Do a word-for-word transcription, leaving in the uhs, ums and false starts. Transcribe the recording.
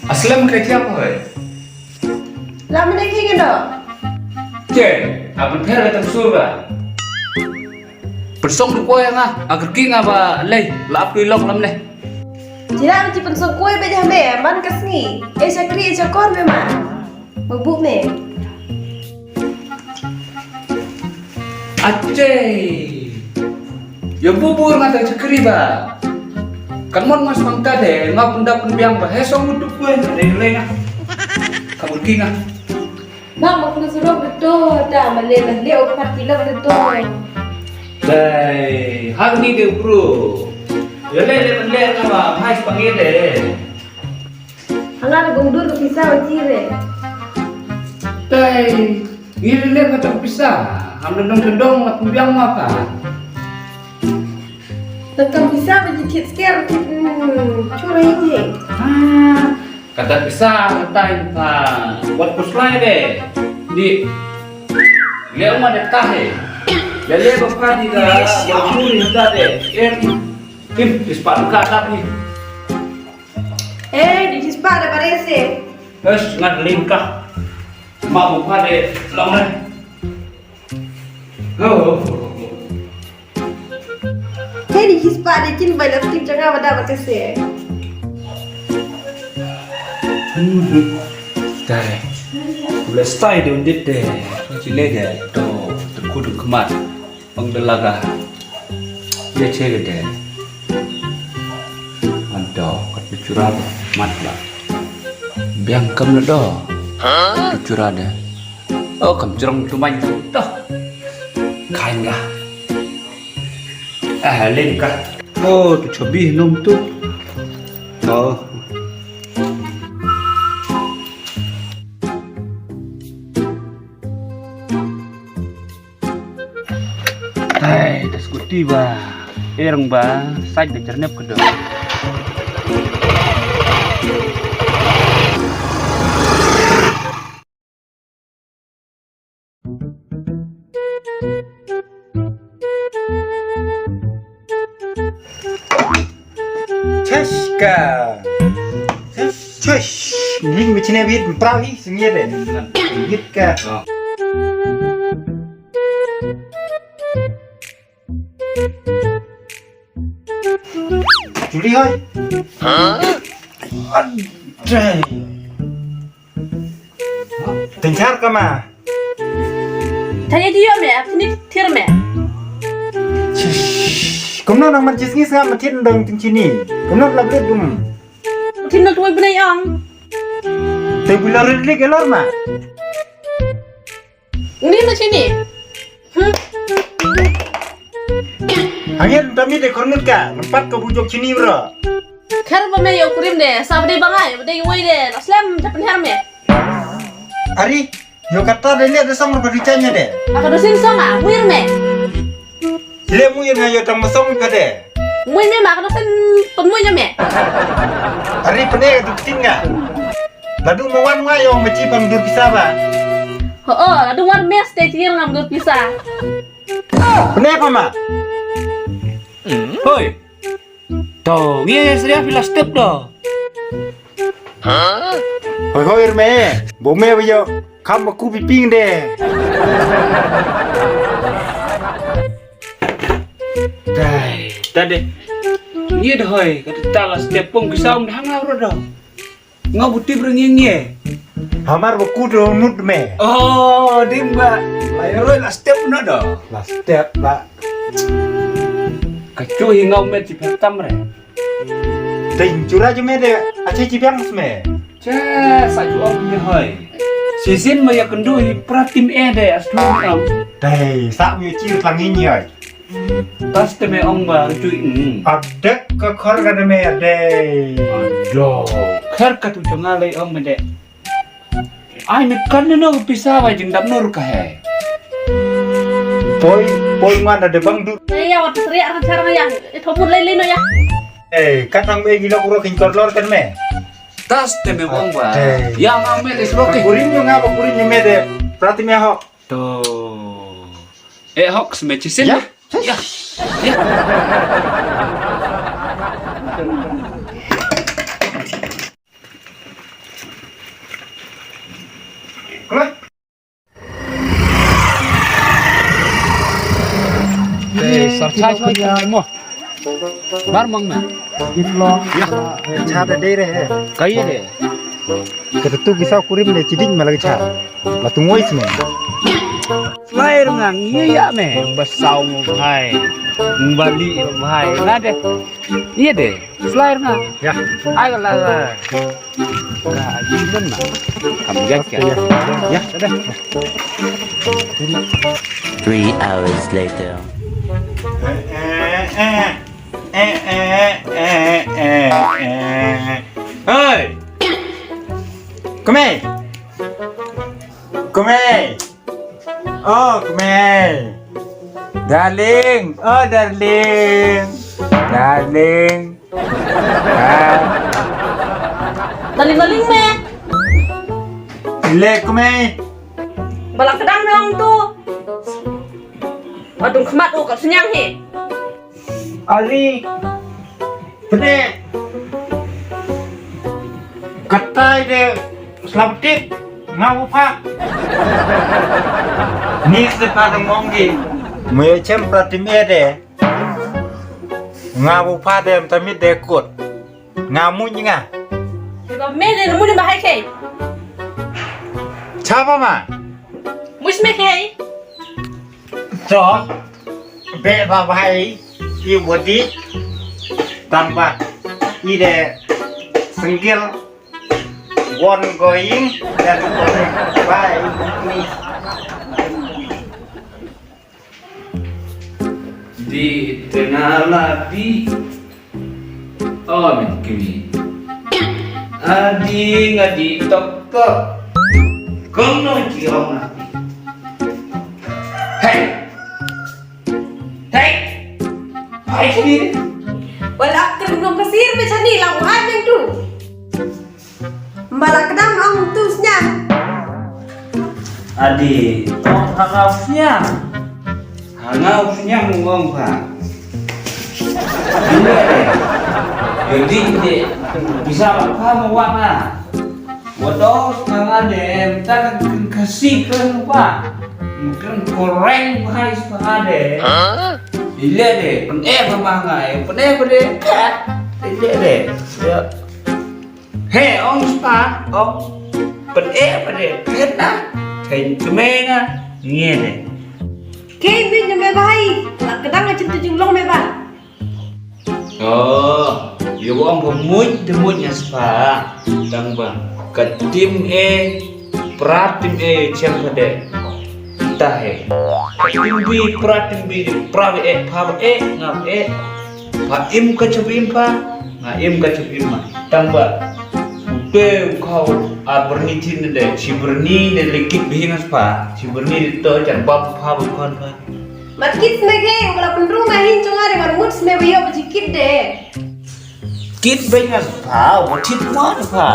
Aslem ka jam hoi. Lam ne ki ngendo. Che, abun pher ka tam sur ba. Pynsong du koi nga, agar ki nga ba lei, lap ki lok lam ne. Jila mi ci pynsong koi ba jah me, man ka sngi. E chakri e chakor me ma. Mabu me. Acei. Ya bubur nga ta chakri ba. Kan mon mas mangta de, nga pun da pun biang ba. He song mutu koi, lei lei nga. Kamu ki nga. Bang, ma kunu surok betul ta, ma le le le, o pat kilo betul. Dai, har ni de bro. Ya le le men le na ma, mai spangit de. Hanga de bung dur ke pisa o ji re. Dai, ni le le ka ta pisa. Ham dong dong la pun biang ma pa. Tang kam pisa ba ji thit sker thit, hmm, chura ite. Ah, kata pisa kata in pa. Wat puslai de. Di. Le uma de kahe. Le le ba pa di da. Ba churi da de. Em. Kim, ispa ka da ni. Eh, di ispa da barese. Bas ngat lingkah. Ma bu pa de long ne. Hei, ni hispa de kin bai lipstick janga wada ba kese. Dai. Kula stai de undit de. Chile de to, to kudu kemat. Pang de laga. Ye che de. Anto kat bichura mat la. Biang kam le do. Bichura de. Oh, kam jrong tu main tu. Toh. Kain lah. Ah, len ka. Oh, tu chabi num tu. Oh. Hai, da skuti ba. Ereng ba, sait da jernep kedo. Cheska. Chesh, chesh. Ning mi chine bit pra hi singir de. Bit ka. Juli hoi. Adai. Tynchar kama. Tanya dia me, aku ni tir me. Kumno nang man chisngi sngap matin dong tin chini. Kumno la bit dum. Tin dong tuai bnai ong. Te bila rit lik elor ma. Ni ma chini. Hmm. Hangin tami de kornut ka, lempat ka bujok chini bro. Kher ba me yo kurim de, sa bade bangai, bade ngoi de, aslem japan her me. Ari, yo kata de le de song ba richanya de. Maka dosin song ah, muir me. Le muir nga yo tang masong ka de. Muir me maka dosin pemui me. Ari pene ka duktin nga. Ladu mawan nga yo machi pang dur pisa ba. Ho, oh, ladu wan mes te chir ngam dur pisa. Pene pa ma. Hoi. To, ngi seria phi la step do. Hoi hoi me, bo me ba yo kam ba ku bi ping de. Dai, ta de. Ngi de hoi, ka ta la step pong ki saum hang la ro do. Nga bu tip ring ing ye. Hamar ba ku do nut me. Oh, ding ba. La yo roi la step no do. La step la. Ka chu hi ngau me chi pher tam re. Ding chura ju me de. Ache chi biang me. Che sa ju ong ni hoi. Season ma ya kendu hi pratim e de as tu am. Dai, sa me chi tlang ni hoi. Tas te me ong ba tu in. Adek ka khor ka de me de. Ado. Khar ka tu chonga lei ong me de. Ai me kan no pisa ba jing dap nur ka he. Poi, poi mana de bang dur. Ya, ya, wat teriak orang cara ya. Itu pun lei lei no ya. Eh, katang me gila kuro kin korlor kan me. Tas te me ong ba. Eh. Ya ma me de sloke. Kurin yo nga ba kurin yo me de. Prati me ho. To. Eh, hok, smechisin. Ya. Ya. Ya. Keluar. Eh, sarcha chwa mo. Bar mang me. Git long. Ya. Cha da dei re. Kai de. Ka tu ki saw kurim ne chiding ma la ka cha. La tu ngoi sne. Slai rnga ngi ya me ba saw mo bhai. Ba li bhai. Na de. Iya de. Slai rnga. Ya. Ai la la. Ka ji don na. Kam ya kya. Ya. Ya. Ada. Three hours later. Eh, eh, eh. Eh, eh, eh, eh, eh. Hei! Kumei! Kumei! Oh, Kumei! Darling! Oh, darling! Darling! Ah. Darling, darling, me! Le, Kumei! Ba la kdang me ong tu! Adung khmat u ka sniang he! Ari. Pde. Katai de slaptik. Nga u pha. Ni se pa de mong gi. Mo yo chem pratim e de. Nga u pha de mta mit de kut. Nga muñ nga. Ba me de muñ ba hai ke. Chapa ma. Muñ me ke. To, be ba bai, i wadi, tang ba, i de single, one going, then going, bye, ni. Di tengah lagi. Oh, min kini. Adi ngadi tok tok. Kong no jiong na. Hey. Hey. Hai sini. Wala kren nong kasir me chani lang hai meng tu. Mbala kedam ang tu snyang. Adi, tong hangau snyang. Hangau snyang ngong pha. Ine, jadi ide, bisa pha mo wa na. Wa dos nang ade, mta kasi kren pha. Kren koreng pha is pha ade. Ile de, pen eh pha ma ngai, pen eh pha de. Ile de. Ya. He, ong spa, ong. Pet eh, pet eh, pet na. Kei kemeng a, ngie ne. Kei ni nyame bai, la kedang a chin tu jinglong me ba. Oh, yo ong ba muj de muj nya spa. Dang ba. Ka tim e, pra tim e, chem pha de. Ita he. Ka tim bi, pra tim bi, pra be e, pha be e, ngap e. Pha im ka chup im pha, nga im ka chup im ma. Tang ba. Ute u khau a berni thin de, chi berni de le kit bhi ngas pha, chi berni de to jan bam pha bu kon pha. Mat kit me ke, wala penrung ma hin chunga de mar mut me bu yo ba chi kit de. Kit bhi ngas pha, wa thit ma pha.